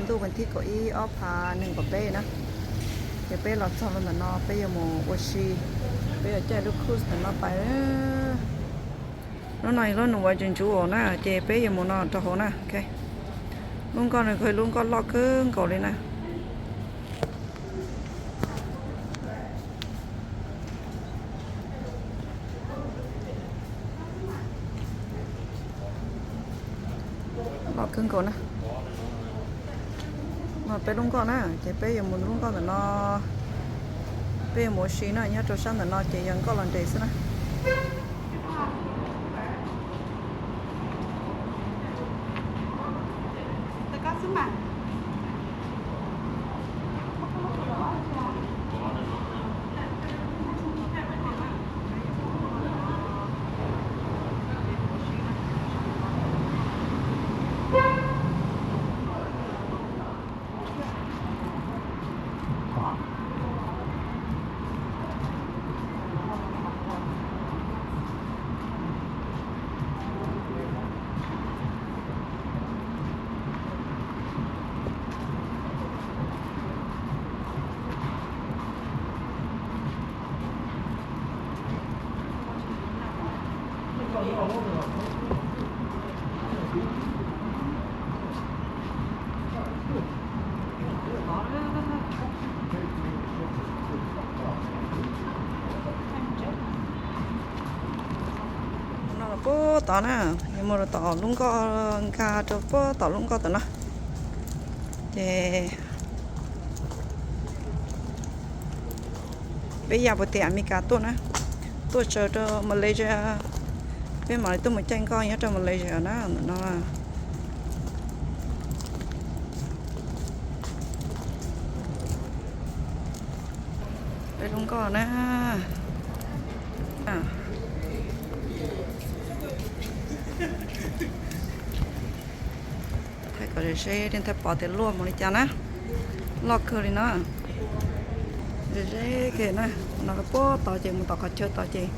Tuj vas thib kaum ib ob phav nees nkaum peb na, ces peb los txog rau ntawm no peb yuav mus ua si, peb yuav caij lub cruise ntawm no pais. Lub no yog lub Nueva Jesuit na, ces peb yuav mus no rau hauv na. Lub nkoj no yog lub nkoj loj kawg nkaus li na. Loj kawg nkaus na. No peb lub nkoj na, ces peb yuav mus lub nkoj ntawm no, peb yuav mus ua si na, nyob rau sab ntawm no ces yog nkoj los nres xwb na. No los puag tod na, yuav mus rau tom lub nkoj, nkag rau puag tom lub nkoj tom no. Ces peb ya puag tim Amelikas tuaj na, tuaj tsaws rau Malaysia, peb mam li tuaj mus caij nkoj nyob rau Malaysia na, ntawm no. Peb lub nkoj na. Thaij kom ze ze, nej thaij pom tias luaj npaum li cas na. Loj kawg li no. Ze ze kawg na. No puag tod ces mus tom qhov chaw tod ces.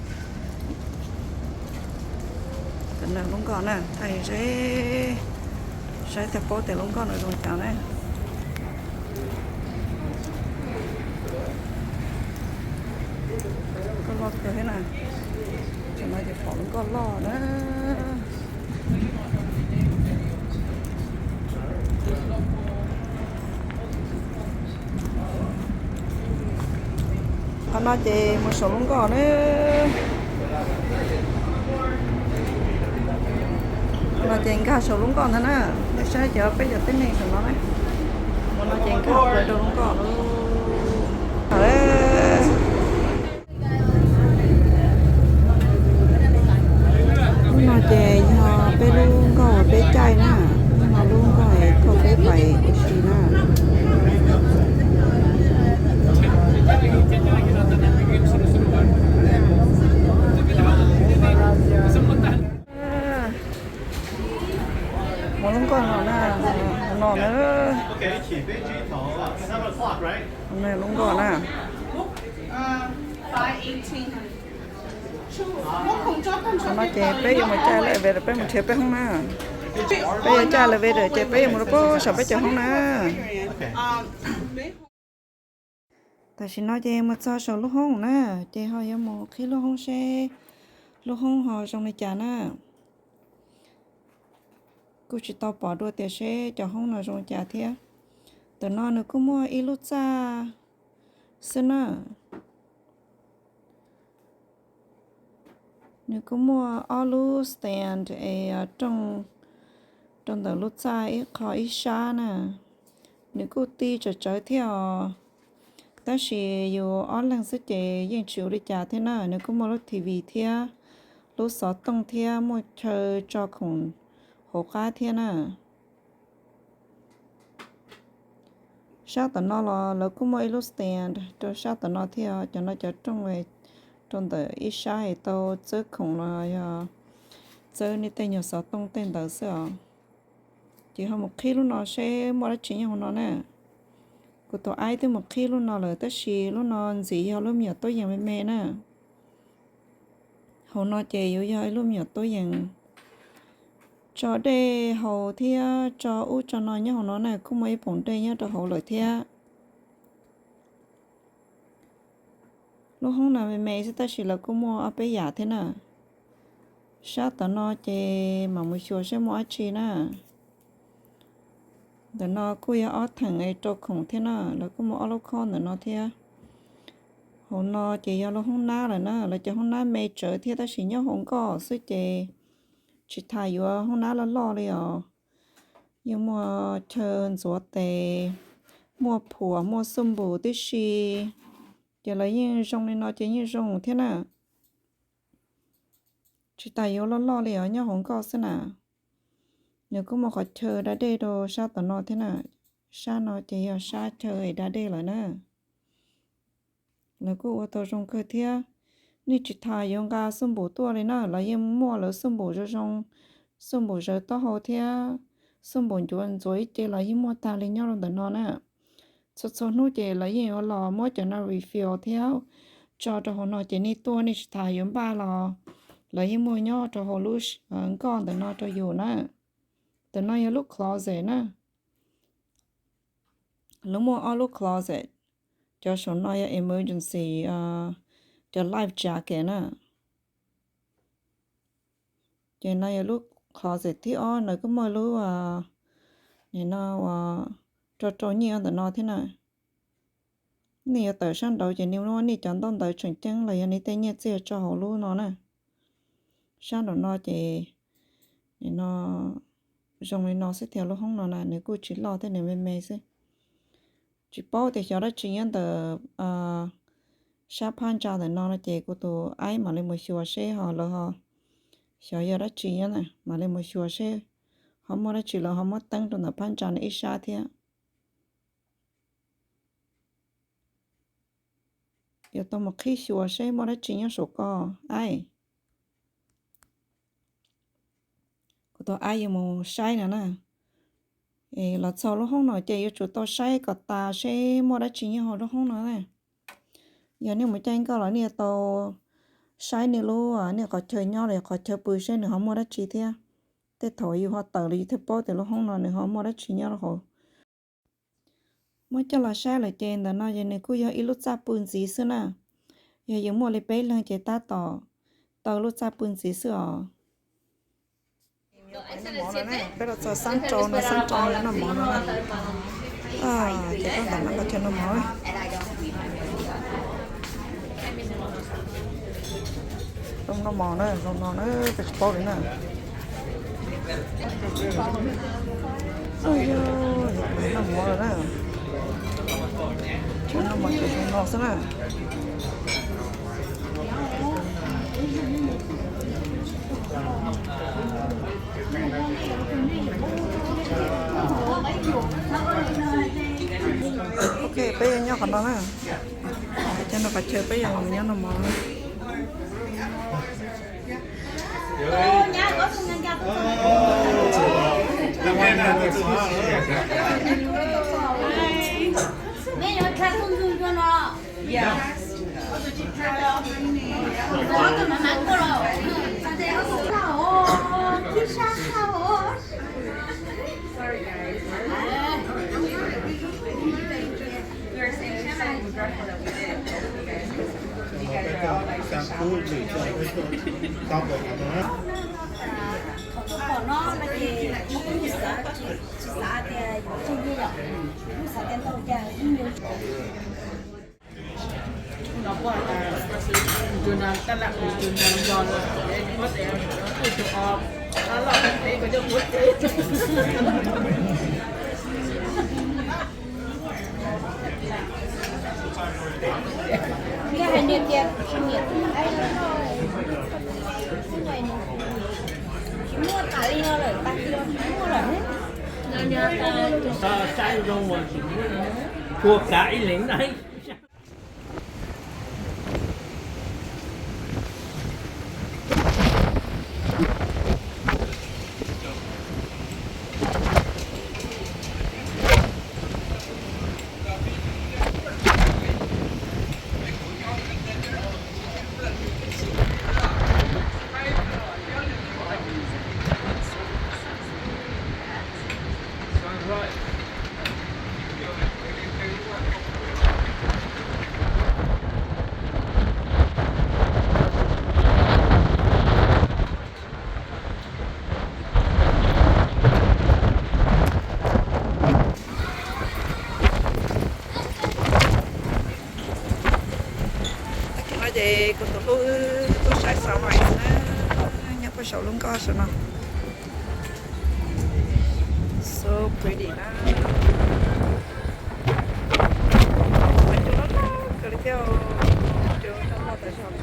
Tam no lub nkoj na, thaij ze, saib thaij paub tias lub nkoj no zoo li cas na. Nkoj loj kawg thiab na. Tam no ces pom lub nkoj loj na. Qhov no ces mus saum lub nkoj na. Qhov no ces nkag saum lub nkoj ntag na. Nej saib cov peb cov tib neeg saum no na. Qhov no ces nkag plaws rau lub nkoj lawm. Lub no ces yog peb lub nkoj uas peb caij na, lub no lub nkoj es thauj peb pais ua si na. Mus lub nkoj no na, no na. Lub nkoj na. Qhov no ces peb yuav mus caij elevator, peb mus nrhiav peb hoob na. Peb yuav caij elevator ces peb yuav mus rau puag saum peb cov hoob na. Tam sim no ces mus txog saum lub hoob na, ces ho yuav mus qhib lub hoob seb lub hoob ho zoo li cas na. Kuj tsis tau pom dua tias seb cov hoob no zoo li cas thiab. Tam no nws kuj muaj ib lub txaj xwb na. Nws kuj muaj ob lub stand es rooj rau ntawm lub txaj ib qho ib sab na. Nws kuj ti tsawv tsawv thiab os. Tab sis yus ob leeg xwb ces yeej tsis ua li cas thiab na. Nws kuj muaj lub T V thiab, lub xov tooj thiab, muaj chaw tso khoom hauv qab thiab na. Sab tom no los lawv kuj muaj ib lub stand rau sab tom no thiab. Cov no cov rooj rau ntawm ib sab es tau txawb khoom los yog txawb nej tej nyuag xov tooj tej ntawd xwb os. Ces ho mus qhib lub no seb muaj dab tsi nyob hauv no na. Kuv tus aib twb mus qhib lub no lawm tab sis lub no ntxim yog lub me nyuam tub yees me me na. Hauv no ces yuav yog ib lub me nyuam tub yees tso dej haus thiab tso ub tso no nyob hauv no na, kuj muaj ib poom dej nyob rau hauv lawm thiab. Lub hoob no me me xwb tab sis lawv kuj muaj ob peb yam thiab na. Sab tom no ces mam mus xyuas saib muaj dab tsi na. Ntawm no kuj yog ob theem rau khoom thiab na, lawv kuj muaj ob lub khob ntawm no thiab. Hauv no ces yog lub hoob nab lawm na, lawv cov hoob nab me tsawv thiab tab sis nyob hauv nkoj xwb ces tsis tas yuav hoob nab loj loj li os. Yeej muaj chaw ntxuav tes, muaj phuam muaj xuj npum tib si, ces lawv yeej zoo li no ces yeej zoo thiab na. Tsis tas yuav loj loj li os, nyob hauv nkoj xwb na. Nws kuj muaj qhov chaw da dej rau sab tom no thiab na. Sab no ces yog sab chaw es da dej lawm na. Lawv kuj ua tau zoo kawg thiab. Nej tsis tas yuav nqa xuj npum tuaj li na, lawv yeej muaj lawv xuj npum zoo zoo, xuj npum zawv taub hau thiab xuj npum ncuav ntxuav ib ce los yeej muaj tag li nyob rau ntawm no na. Txhua txhua hnub ces lawv yeej yuav los muab cov no refill thiab tso rau hauv no ces nej tuaj nej tsis tas yuav npaj los lawv yeej muaj nyob rau hauv lub nkoj ntawm no rau yus na. Ntawm no yog lub closet na. Lawv muaj ob lub closet, cov saum no yog emergency, cov life jacket na. Ces no yog lub closet thib ob, lawv kuj muaj lub, nim no uas rau rau nyiaj ntawm no thiab na. Nej yuav tawm sab nraud ces nej muab nej cov ntaub ntawv tseem ceeb los yog nej tej nyiaj txiag tso hauv lub no na. Sab nraum no ces nim no zoo li no xwb thiab, lub hoob no na nws kuj tsis loj thiab, nws me me xwb. Tsis paub tias xyov dab tsi nyob ntawm sab phab ntsa ntawm no no ces kuv tus aib mam li mus xyuas seb ho lawv ho xyov yog dab tsi nyob na, mam li mus xyuas seb ho muaj dab tsi lawv ho muab teeb rau ntawm phab ntsa no ib sab thiab. Yuav tau mus qhib xyuas seb muaj dab tsi nyob saum ko. Aib, kuv tus aib yuav mus saib no na. Los txog lub hoob no ces yuav tsum tau saib kom tas seb muaj dab tsi nyob hauv lub hoob no na. Yog nej mus caij nkoj los nej yuav tau saib nej lub, nej qhov chaw nyob los yog qhov chaw pw seb nws ho muaj dab tsi thiab. Tej thaum yus ho tawm los yus thiaj paub tias lub hoob no nws ho muaj dab tsi nyob rau hauv. Muab coj los saib lawm ces ntawm no ces nws kuj yog ib lub txaj pw ntxiv xwb na. Yog yus muaj li peb leeg ces tab tom tau lub txaj pw ntxiv xwb os. Peb los txog xab rau no, xab rau noj mov no. Ces tab tom noj qhov chaw noj mov. Zoo noj mov na, zoo no na, peb tsis paub li na. Noj mov lawm na. Chaw noj mov ces zoo no xwb na. Ok, peb yuav nyob qhov no na. Cov no qhov chaw peb yuav los nyob noj mov. Qhov tuaj pom no no ces kuv kuj xav tsis, tsis xav tias yus tsis yog, kuv xav tias ntau cas ib nyuag. Yog hais nws tias tsis nyiam tus aib no, tsis muaj tas li no lawm, tag kis los tsis muaj lawm. Saib zoo mas tsis muaj, tshua kav ib leeg na. Ces kuv tus hlub wb tuaj saib sunrise na, nyob puag saum lub nkoj saum no. So pretty na. Cua loj loj kawg li thiab, cua loj tas zog li.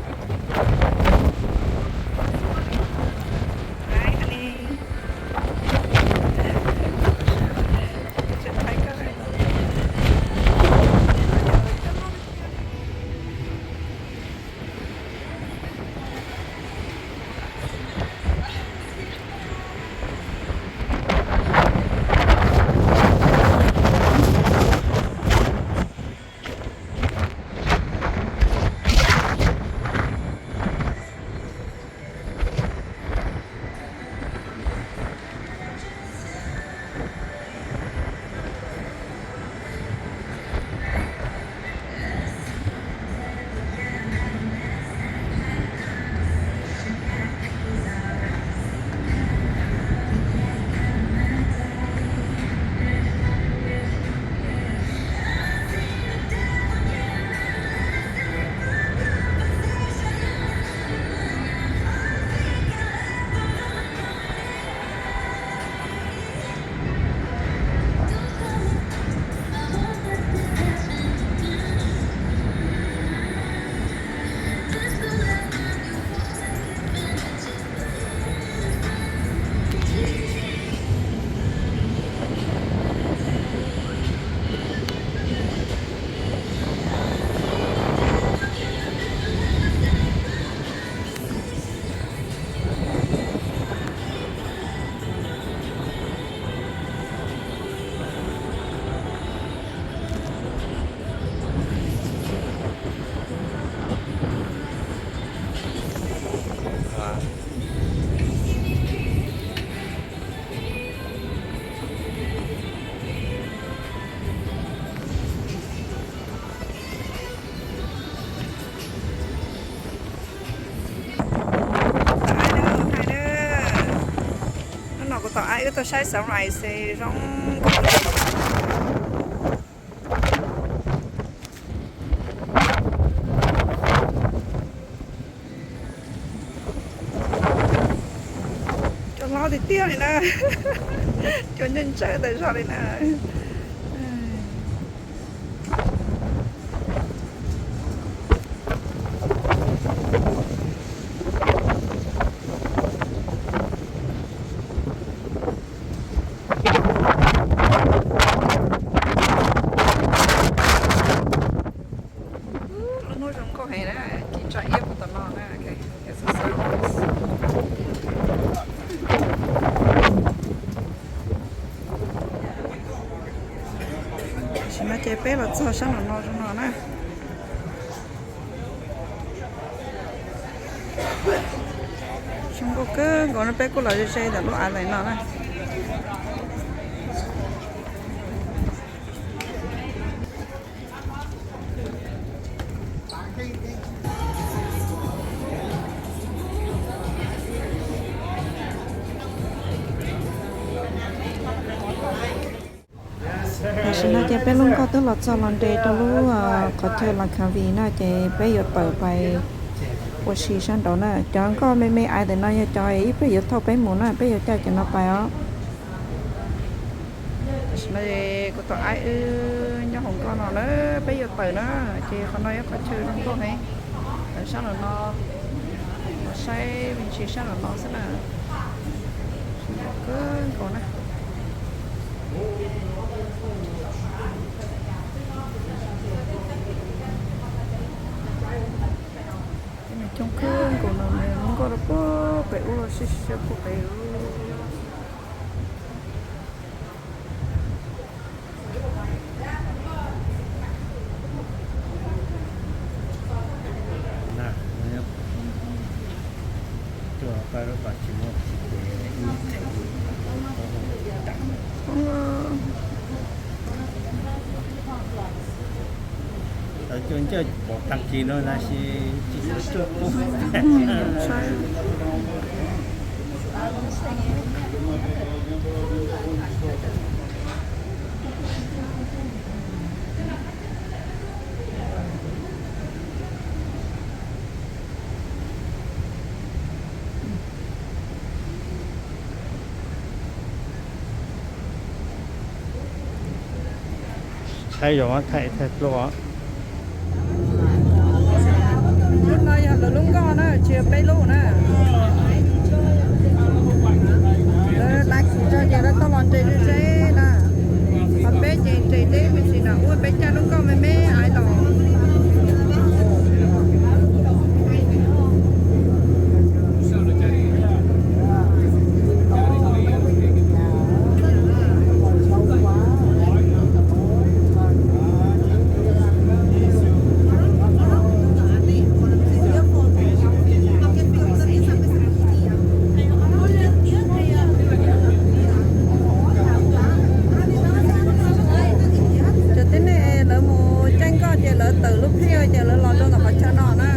Hnub no kuv tus aib wb tuaj saib sunrise zoo. Cua hlob tiag tiag li na. Cua ntsawj ntsawj tas zog li na. Lub hnub zoo nkauj heev na, ci tsa iab puag tom no na. Tam sim no ces peb los txog sab nraum no zoo no na. Zoo nkauj kawg nkaus no, peb kuj los ze ze ntawm lub av ntawm no na. Tam sim no ces peb lub nkoj twb los txog los nres rau lub qhov chaw Langkawi na, ces peb yuav tawm pais ua si sab nraud na. Cov nkoj me me ais ntawm no yog cov ib pliag yuav thauj peb mus na, peb yuav caij cov no pais os. Tam sim no kuv tus aib wb nyob hauv nkoj no na, peb yuav tawm na, ces qhov no yog qhov chaw zoo nkauj heev. Tawm sab nraum no, saib me ntsis sab nraum no xwb na. Zoo nkauj kawg nkaus na. Coob kawg nkaus no, lub nkoj rau puag pem ub los sib siab puag pem ub. Tawv cuag ncauj pom tag kis no tab sis tsis tawv cuag qub. Ai yog thaij thaij dluab. Lub no yog lawv lub nkoj na, tsis yog peb lub na. Lawv lav kim tso ces lawv tau los nres ze ze na. Qhov peb ces nres deb me ntsis na, ua peb caj lub nkoj me me aiv los. Cov tib neeg lawv mus caij nkoj ces lawv tawm lub phij ces lawv los rau ntawm qhov chaw no na.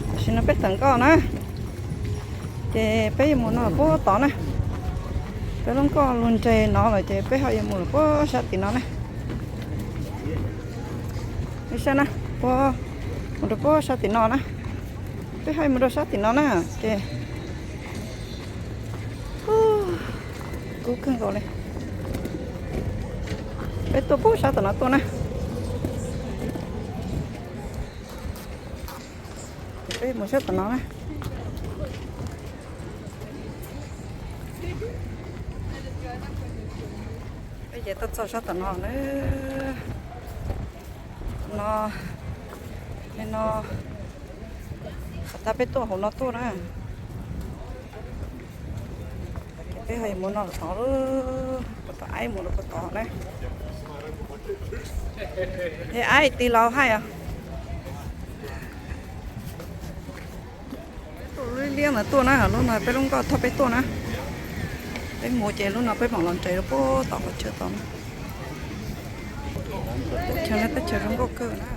Tam sim no peb tawm nkoj na, ces peb yuav mus no puag tod na. Peb lub nkoj lug nres no lawm ces peb ho yuav mus lawm puag sab tim no na. Saib na, puag mus rau puag sab tim no na. Peb ho yuav mus rau sab tim no na, ces kub kawg nkaus li. Peb tuaj puag sab tom no tuaj na. Peb mus sab tom no na. Peb ces tuaj txog sab tom no na. No, no, qhov tag peb tuaj hauv no tuaj na. Peb ho yuav mus no tod, puag tom aib mus rau puag tod na. Es aib tig los hais os. Peb tuaj lub liab ntawd tuaj na, lub no peb lub nkoj thauj peb tuaj na. Peb mus ces lub no peb mam los nres rau puag tom qhov chaw tod na. Teb chaws no teb chaws zoo nkauj kawg na.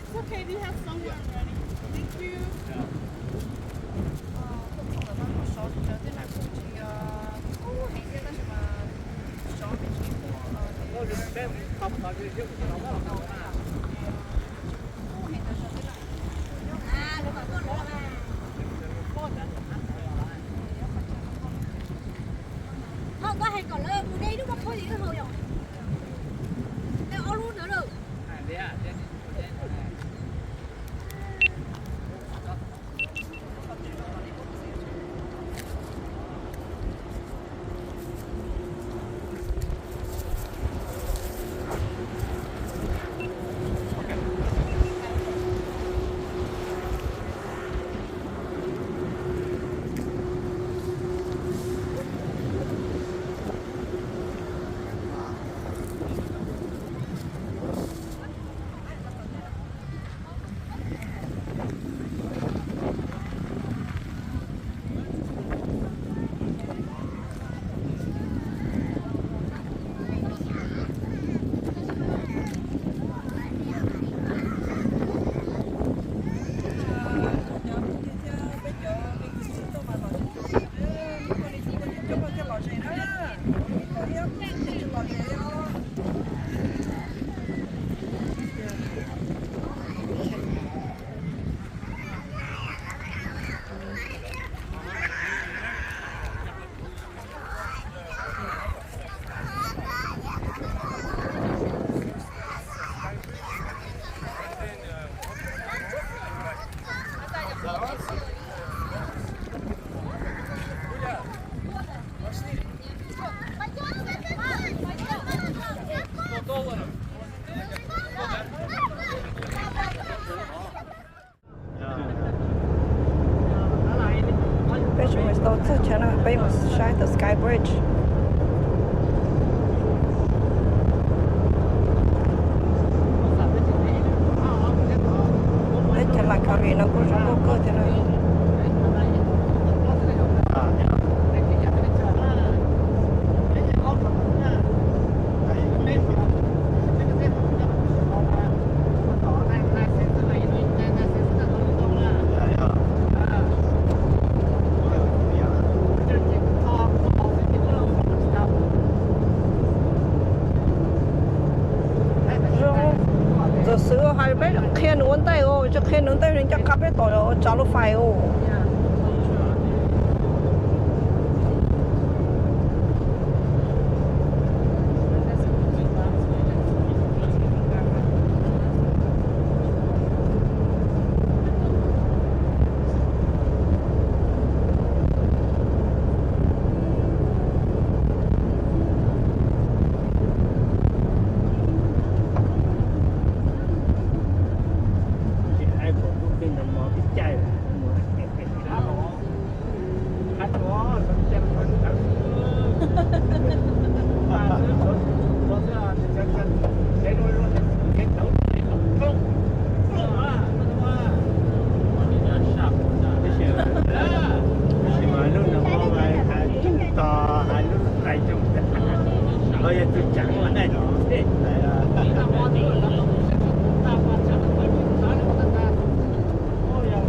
It's okay, we have someone ready. Thank you. Ho koj hais kom lawv mus de ib lub rau phob ib lub hauv yom. De ob lub ntawd lawm. Peb mus saib tus Sky Bridge. Teb chaws Las Vegas no kuj zoo nkauj kawg thiab na. Zoo, tus xwb hais peb qhia nws ua ntej os, tsis qhia nws ua ntej nws coj qab peb tom tsav lub fais os.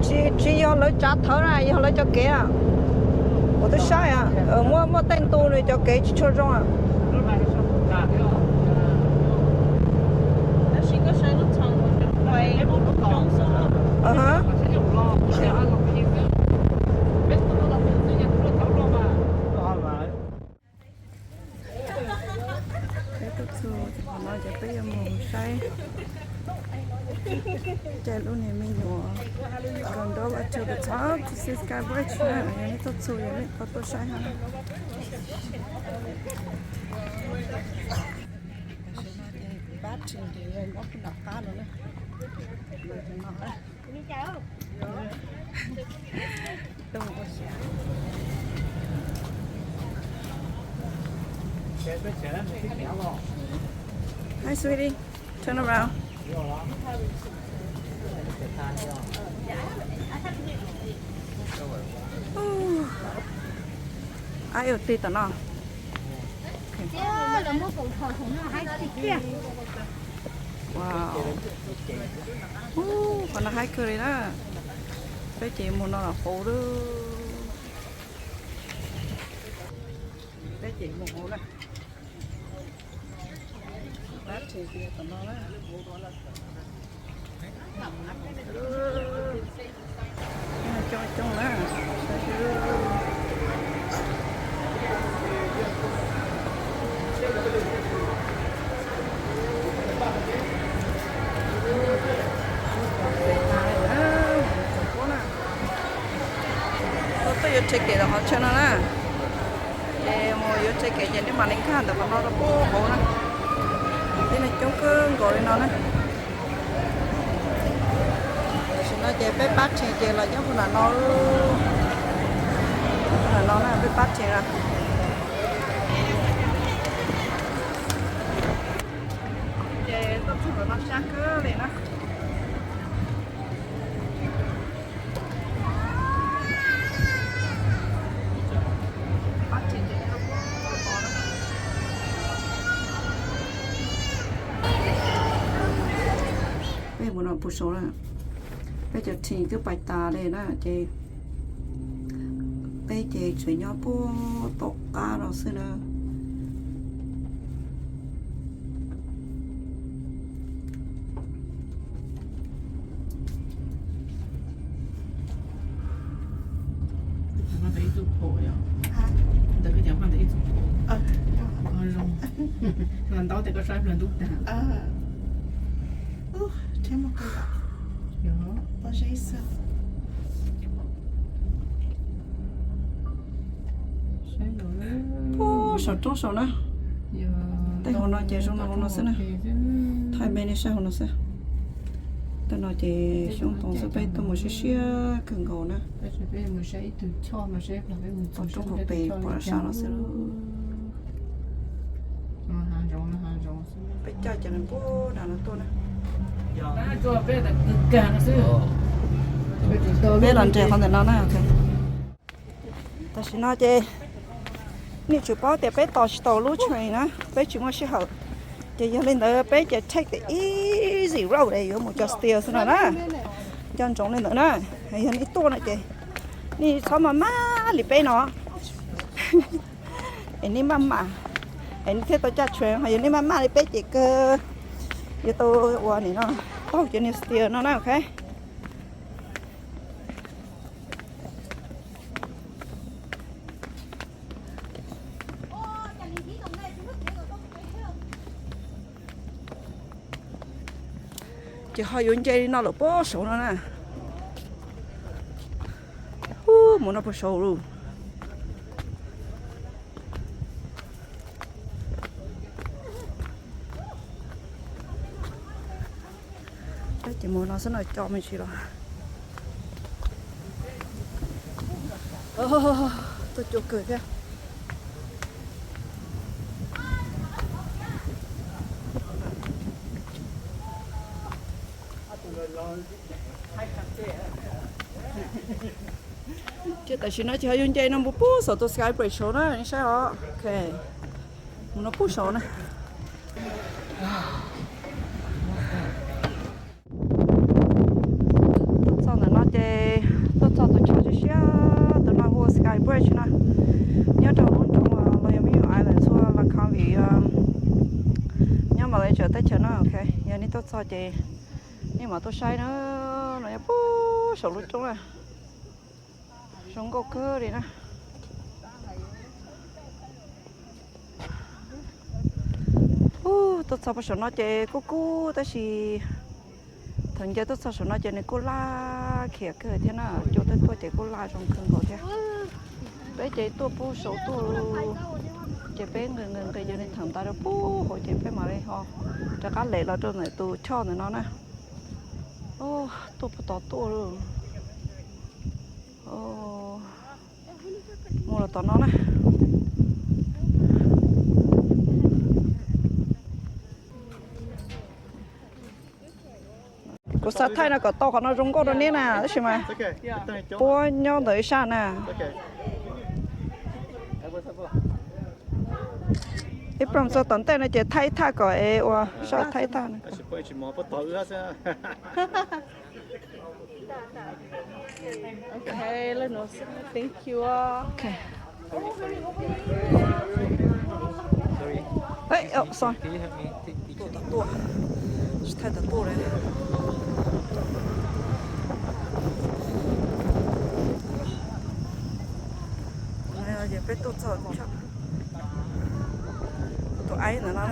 Tsis, tsis yog lawv tsav thawv na, yog lawv cov kev. Kuv twb saib, muaj, muaj tej ntu nws cov kev tsis tshua zoo. Peb tuaj txog qhov no ces peb yuav mus saib caij lub niag me nyuam Gondola to the top to see Sky Bridge na. Yog nej tuaj txog yog nej tau tuaj saib hab. Tam sim no ces pab tseem ces nyob puag nram qab no na. Hi, sweetie. Turn around. Ab, yuav tig tom no. Wow. Ub, qhov no haib kawg li na. Peb ces mus no los qub lawm. Peb ces mus hauv na. Pab tseem tias tom no na. Coob coob na. Tuaj yuav tsheb kev los qhov chaw no na. Ces mus yuav tsheb kev ces nej mam li nkag ntawm qhov no rau puag hauv na. Tej neeg coob kawg nkaus li no na. Tam sim no ces peb pab tseem ces los nyob puag nram no. Puag nram no na peb pab tseem na. Ces tuaj txog ntawm no sab kawg li na. Peb mus no puag saud na. Peb cov team twb pais tas li na ces peb ces tseem nyob puag tom qab no xwb na. Puag saum roob saum na. Tej hauv no ces zoo no hauv no xwb na. Thaij me nej saib hauv no xwb. Tam no ces xyoob toov xwb, peb tuaj mus siab siab kawg nkaus na. Peb mus saib ib tug choj no seb, peb mus txog roob pem pem pom sab no xwb. Peb caij ces nws puag nram no tuaj na. Peb los nres qhov ntawm no na. Tam sim no ces nej tsuas paub tias peb tos tsis tau lub train na, peb tsis muaj sij hawm. Ces yog li ntawd peb ces take the easy road es yuav mus cov stairs xwb no na. Nco ntsoov li ntawd na. Yog nej tuaj no ces nej txhob maj maj li peb no. Es nej maj mam, es nej thiaj tau caij train, ho yog nej maj maj li peb ces kawg yuav tau ua nim no taug cov new stairs no na, ok. Ces ho yuav nce li no lawm puag saud no na. Ub, mus no puag saud lawm. Ces mus no xwb no, co me ntsis los. Tuaj cua kawg thiab. Ces tam sim no ces ho yuav nce no mus puag saum tus Skybridge saud na, nej saib os. Ok, mus no puag saud na. Tuaj txog ntawm no ces tuaj txog tus choj siab siab, tus no hu ua Skybridge na, nyob rau lub nroog Loyalmenu Island, txhua Langkawi, nyob Malaysia teb chaws na. Ok, yog nej tuaj txog ces nej mam tuaj saib na, no nyob puag saum lub roob na. Zoo nkauj kawg li na. Ub, tuaj txog puag saum no ces kuj kub tab sis thaum nce tuaj txog saum no ces nws kuj laj khiav kawg thiab na, cua twb tuaj ces kuj laj zoo kawg nkaus thiab. Peb ces tuaj puag saum tuaj, ces peb nqis nqis nqis yog li thaum ntawd rau puag hauv ces peb mam li ho rov qab lem los rau ntawm tus choj ntawm no na. Tuaj puag tod tuaj lawm. Mus los tom no na. Kuv xav thaij no kom tau qhov no zoo nkauj rau neb na, tab sis mas puab nyob ntawm ib sab na. Ib pliag txog tom ntej no ces thaij ib thaj kom es ua sab thaij ib thaj. Ok, thank you. Ok. Ej, oh, sorry. Tuaj tau tuaj, tsis thaij tau tuaj li. Ces peb tuaj txog tus aib ntawm no.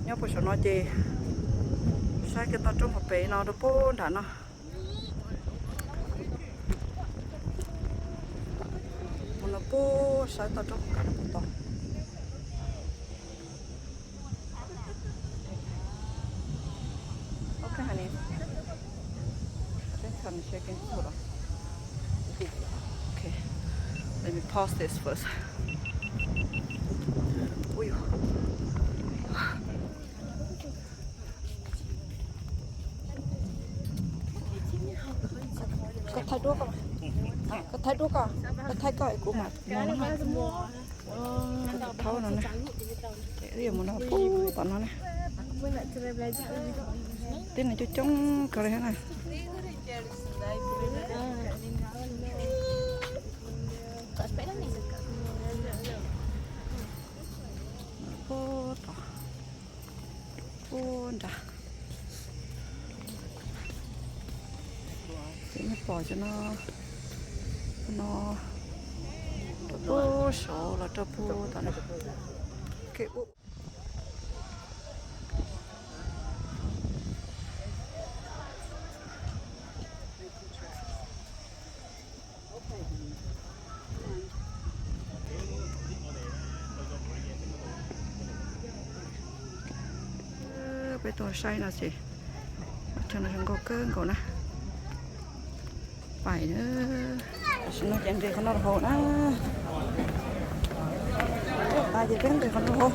Nyob puag saum no ces saib kiag toj roob pem no rau puag nram no. Mus no puag saib toj roob puag nram no puag tod. Ok, honey. I think I'm checking photo. Okay. Let me pause this first. Ui. Koj thaij duab koj, koj thaij duab koj, koj thaij koj es kuv mam mus no. Thaub no na, wb yuav mus no puag tom no na. Tib neeg coob coob kawg li thiab na. Puag tom, puag nrad. Ces nej pom cov no, no rau puag saud los rau puag tom no. Peb tuaj saib no ces, no zoo nkauj kawg nkaus na. Pais na, tam sim no ces nqis qhov no rau hauv na. Pais ces peb nqis qhov no rau hauv.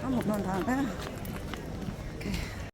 Qab mus no ntag na.